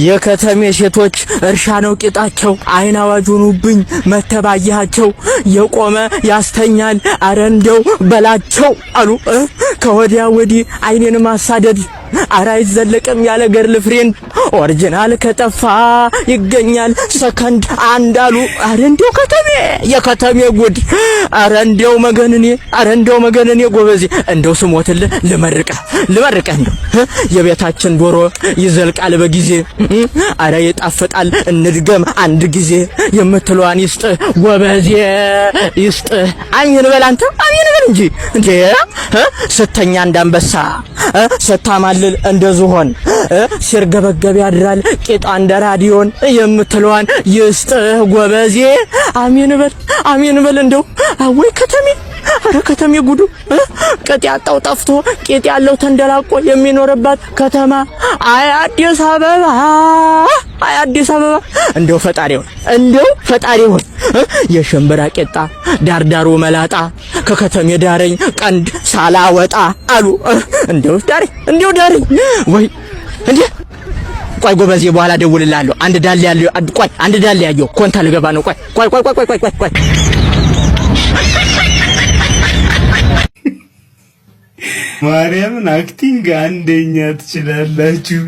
የከተሜ ሴቶች እርሻ ነው ቂጣቸው፣ አይን አዋጅ ሆኑብኝ መተባያቸው፣ የቆመ ያስተኛል አረ እንደው በላቸው አሉ። ከወዲያ ወዲህ አይኔን ማሳደድ አረ አይዘለቅም ያለ girlfriend፣ original ከጠፋ ይገኛል ሰከንድ አንድ አሉ። አረ እንደው ከተሜ የከተሜ ጉድ! አረ እንደው መገንኔ፣ አረ እንደው መገንኔ ጎበዜ፣ እንደው ስሞትልህ ልመርቀህ ልመርቀህ፣ እንደው የቤታችን ዶሮ ይዘልቃል በጊዜ፣ አረ ይጣፍጣል እንድገም አንድ ጊዜ የምትለዋን ይስጥህ ጎበዜ ይስጥህ። አሚን በል አንተ፣ አሚን በል እንጂ እንዴ። ስተኛ እንዳንበሳ፣ ስታማልል እንደ ዝሆን፣ ሲርገበገብ ያድራል ቂጣ እንደ ራዲዮን የምትለዋን ይስጥህ ጎበዜ። አሚን በል፣ አሚን በል እንደው። አወይ ከተሜ፣ አረ ከተሜ ጉዱ! ቅጥ ያጣው ጠፍቶ ቂጥ ያለው ተንደላቆ የሚኖርባት ከተማ። አይ አዲስ አበባ፣ አይ አዲስ አበባ! እንደው ፈጣሪ ሆይ፣ እንደው ፈጣሪ ሆይ፣ የሽምብራ ቂጣ ዳርዳሩ መላጣ፣ ከከተሜ ዳረኝ ቀንድ ሳላወጣ አሉ። እንደው ዳረኝ፣ እንደው ዳረኝ። ወይ እንዴ፣ ቆይ ጎበዜ፣ በኋላ ደውልልሃለሁ። አንድ ዳሌ ያለው፣ ቆይ አንድ ዳሌ ያየው ኮንታ ልገባ ነው። ቆይ ቆይ ቆይ ቆይ ቆይ ቆይ ቆይ። ማርያምን acting አንደኛ ትችላላችሁ።